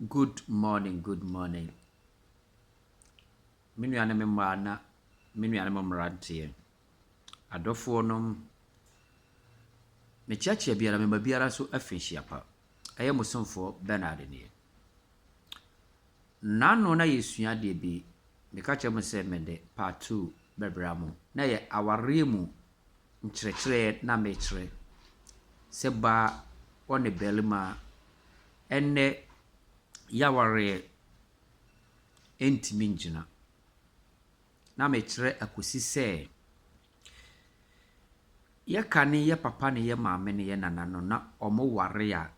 Good morning, good morning. Me nuanom mmaa na me nuanom mmeranteɛ, adɔfoɔ nom, mekyeakyea biara, mema biara so afi nhyia pa. Ɛyɛ mo somfoɔ Bernard nie. N'ano na yɛsua adeɛ bi, meka kyerɛ mo sɛ mede part 2 bɛbrɛ mo. Na yɛ awareɛ mu nkyerɛkyerɛ na mekyerɛ sɛ baa ɔne barima ɛnnɛ yɛawareɛ ntumi ngyina. Na mekyerɛ akɔsi sɛ yɛka ne yɛ papa ne yɛ maame ne yɛ nana no na ɔmo ware a,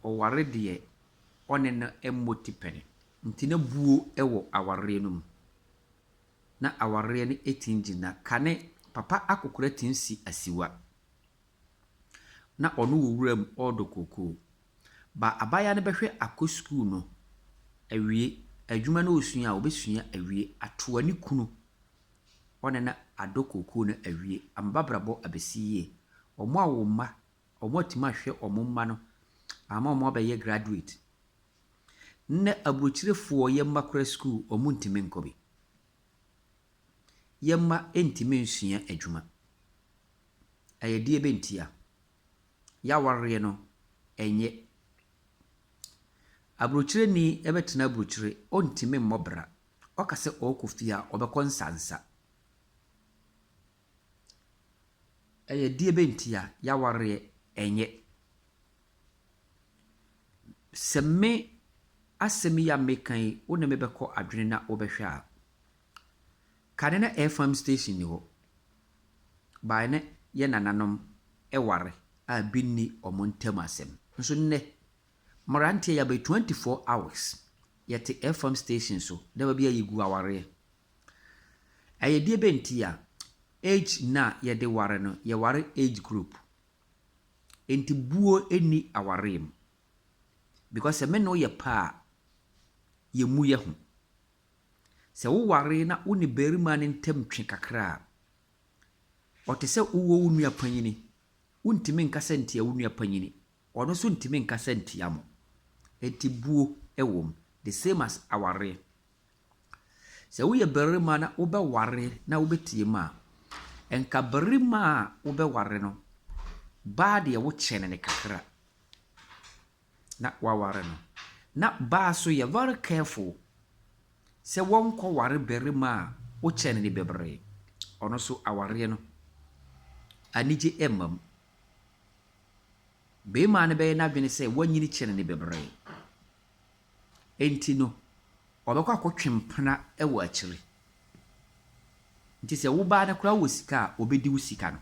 ɔware deɛ ɔne no mmɔ tipɛne. Nti na buo wɔ awareɛ no mu. Na awareɛ no ɛtumi gyina. Kane papa akɔkora tumi si asiwa. Na ɔno wɔ wuram ɔredɔ kookoo. Ba abaayewa no bɛhwɛ akɔ sukuu no awie. Adwuma no ɔresua a, ɔbɛsua awie atoa ne kunu. Ɔne no adɔ kookoo no awie ama b'abrabɔ abɛsi yie. Ɔmo awo mma, ɔmo atumi ahwɛ ɔmo mma no ama ɔmo abɛyɛ graduate. Nnɛ aburokyirefoɔ yɛ mma koraa sukuu ɔmo ntumi nkɔ bi. Yɛ mma ntumi nsua adwuma. Ɛyɛ deɛ bɛntia. Yɛawareɛ no ɛnyɛ. Aburokyireni bɛtena aburokyire, ɔntumi mmɔ bra. Ɔka sɛ ɔrekɔ fie a, ɔbɛkɔ nsansa. Ɛyɛ deɛ bɛntia yɛawareɛ ɛnyɛ. Sɛ me asɛm yi a meka yi, wo ne me bɛkɔ adwene na wobɛhwɛ a, kane na FM station ni hɔ. Bae ne yɛ nananom ɛware a bi nni ɔmo ntam asɛm. Nso nnɛ, mmeranteɛ yɛabɛ 24 hours yɛte FM station so na baabi a yɛgu awareɛ. Ɛyɛ deɛ bɛnti a age na yɛde ware no, yɛware age group. Nti buo nni awareɛ mu. Because sɛ me ne wo yɛ pɛ a, yɛmmu yɛ ho. Sɛ woware na wo ne barima no ntam twe kakra a, ɔte sɛ wowɔ wo nua panyini. Wontumi nkasa ntia wo nua panyini. Ɔno nso ntumi nkasa ntia mo. Nti buo wɔ mu. The same as awareɛ. Sɛ woyɛ barima na wobɛware na wobɛtie mu a, nka barima a wobɛware no, baa deɛ wokyɛne no kakra na waware no. Na baa so yɛ very careful sɛ wɔnkɔware barima a wokyɛne no bebree. Ɔno nso awareɛ no, anigye mma mu. Barima no bɛyɛ n'adwene sɛ woanyini kyɛne no bebree. Enti no, ɔbɛkɔ akɔtwe mpena wɔ akyire. Nti sɛ wo baa no koraa wɔ sika a, ɔbɛdi wo sika no.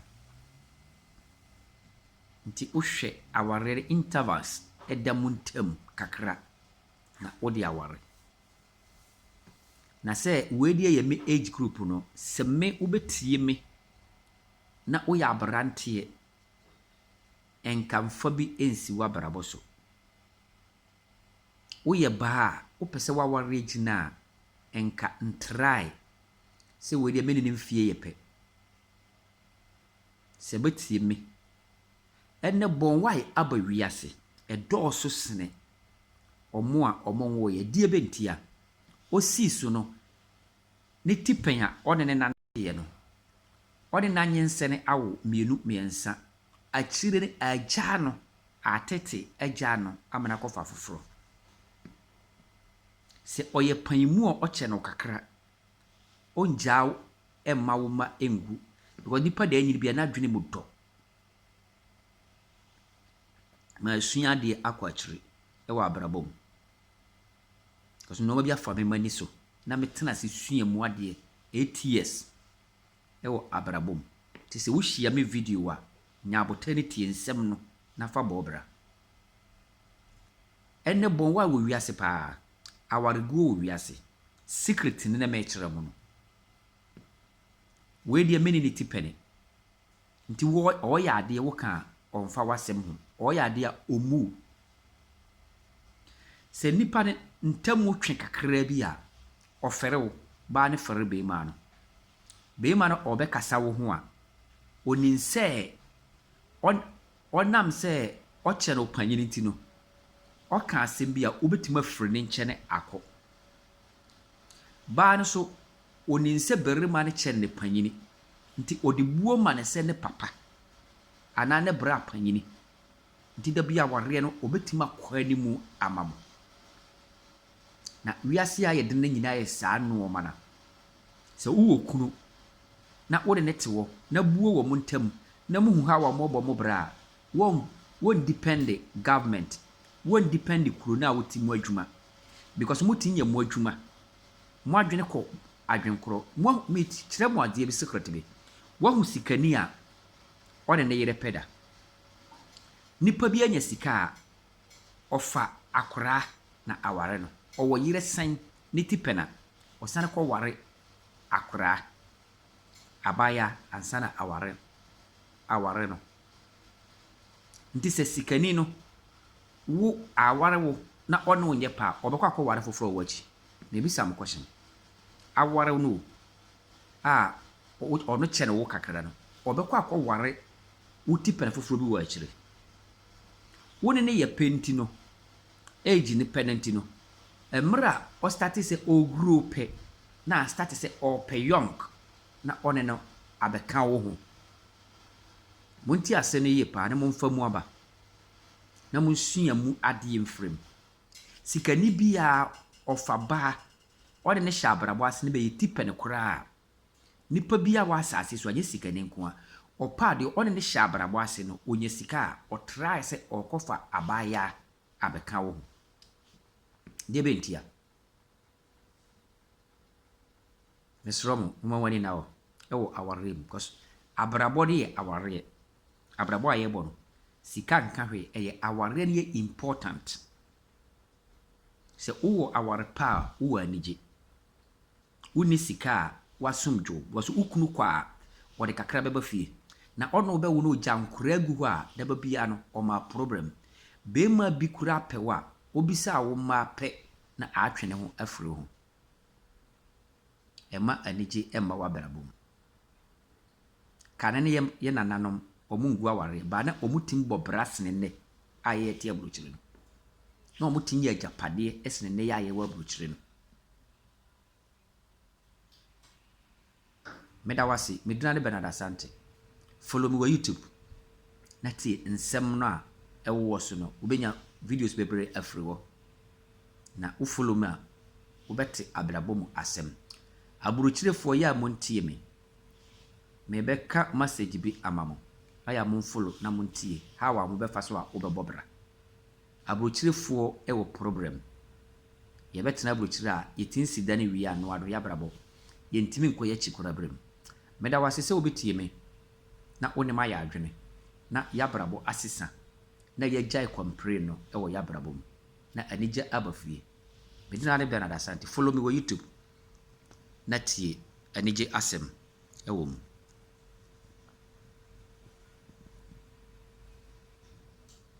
Nti wohwɛ awareɛ no intervals ɛda mo ntam kakra na wode aware. Na sɛ wei deɛ yɛ me age group no, sɛ me wobɛtie me na woyɛ aberanteɛ, nka mfa bi nsi w'abrabɔ so. Woyɛ baa a wopɛ sɛ w'awareɛ gyina a, nka ntrae sɛ wei deɛ me ne ne mfie yɛ pɛ. Sɛ bɛtie me, ɛnnɛ bɔnwae aba wiase, ɛdɔɔso sene ɔmo a ɔmo nwoeɛ. Deɛ bɛntia, osii so no, ne tipɛn a ɔne ne nanteɛ no, ɔne n'anyinsɛne awo mmienu mmiɛnsa. Akyire no agyaa no, atete agyaa no ama no akɔfa foforɔ. Sɛ ɔyɛ panyimu a ɔkyɛ no kakra, ɔngyaa wo mma wo mma ngu. Because nipa deɛ anyini bia n'adwene mu dɔ. Masua adeɛ akɔ akyire wɔ abrabɔ mu. Because nneɛma bi afa me m'ani so na metena ase sua mu adeɛ 8 years wɔ abrabɔ mu. Nti sɛ wohyia me video a, nya abotare no tie nsɛm no na fa bɔ bra. Ɛnnɛ bɔnwa wɔ wiase paa. Awareguo wɔ wiase. Secret ne na mɛkyerɛ mo no. Wei deɛ me ne ne ti pɛne. Nti wɔ ɔyɛ adeɛ woka a ɔmfa w'asɛm ho. Ɔyɛ adeɛ a ɔmmu wo. Sɛ nipa no ntam twe kakra bi a, ɔfɛre wo. Baa no fɛre barima no. Barima no ɔbɛkasa wo ho a, onim sɛ ɔnam sɛ ɔkyɛ no panyin nti no, Ɔka asɛm bi a, wobɛtumi afiri ne nkyɛn akɔ. Baa no so, onim sɛ barima no kyɛn ne panyini, nti ɔde buo ma no sɛ ne papa anaa ne bra panyini. Nti da bi awareɛ no, ɔbɛtumi akɔ anim ama mo. Na wiase a yɛde no nyinaa yɛ saa nnoɔma no. Sɛ wowɔ kunu na wode ne te hɔ na buo wɔ mo ntam na muhu how a mobɔ mo bra a, wɔn depend government, wɔn depend kuro no a wote mu adwuma, because motumi yɛ mo adwuma. Mo adwene kɔ adwenkorɔ. Mo kyerɛ mo adeɛ bi, secret bi. Wahu sikani a ɔne ne yere pɛ da. Nipa bi anya sika a, ɔfa akoraa na aware no. Ɔwɔ yere sɛn ne ti pɛ na ɔsane kɔware akoraa abaayewa ansa na aware no. Nti sɛ sikani no wo aware wo na ɔne wo nyɛ pa a, ɔbɛkɔ akɔware foforɔ wɔ akyi. Na ebisa mo question. Aware no a, ɔno kyɛ ne wo kakra no, ɔbɛkɔ akɔware wo ti pɛn foforɔ bi wɔ akyire. Wo ne ne yɛ pɛ nti no, age ne pɛ no nti no, mmerɛ a ɔstart sɛ ɔgrow pɛ na start sɛ ɔpɛ young na ɔne no abɛka wo ho. Monti ase no yie paa na momfa mu aba na monsua mu adeɛ mfiri mu. Sikani biara ɔfa baa ɔde ne hyɛ abrabɔ ase no bɛyɛ ti pɛ no koraa. Nipa bi a wɔ asase so anyɛ sikani nko a, ɔpa adeɛ ɔne ne hyɛ abrabɔ ase no, ɔnya sika a, ɔtrae sɛ ɔrekɔfa abaayewa abɛka wo ho. Deɛ bɛntia? Mesrɛ mo, momma mo ani nna hɔ wɔ awareɛ mu because abrabɔ no yɛ awareɛ. Abrabɔ a yɛbɔ no, sika nka hwee, ɛyɛ awareɛ no yɛ important. Sɛ wowɔ aware pa a, wowɔ anigye. Wonni sika a, woasom dwo. Because wo kunu kɔ a, ɔde kakra bɛba fie. Na ɔno bɛwo no ogya nkoraa gu hɔ a, daba biara no, ɔma problem. Barima bi koraa pɛ wo a, obisa wo mmaa pɛ na atwe ne ho afiri wo ho. Ɛma anigye mma w'abrabɔ mu. Kane ne yɛ nananom, ɔmo ngu awareɛ. Baa na ɔmo tumi bɔ bra sene nnɛ a yɛte aburokyire no. Na ɔmo tumi yɛ agyapadeɛ sene nnɛ a yɛwɔ aburokyire no. Meda wo ase. Me din ne Bernard Asante. Follow me wɔ YouTube na tie nsɛm no a ɛwowɔ so no. Wobɛnya videos bebree afiri hɔ. Na wo follow me a, wobɛte abrabɔ mu asɛm. Aburokyirefoɔ yɛ a montie me. Mebɛka message bi ama mo. Ayɛ a momfollow na montie how a mobɛfa so a wobɛbɔ bra. Aburokyirefoɔ wɔ problem. Yɛbɛtena aburokyire a, yɛtumi si dan wie a, noado yɛabrabɔ. Yɛntumi nkɔ yɛakyi koraa berɛ mu. Meda wo ase sɛ wobɛtie me na wo ne me ayɛ adwene na yɛabrabɔ asesa na yɛagyae complain no wɔ yɛabrabɔ mu na anigye aba fie. Me din ne Bernard Asante. Follow me wɔ YouTube na tie anigye asɛm wɔ mu.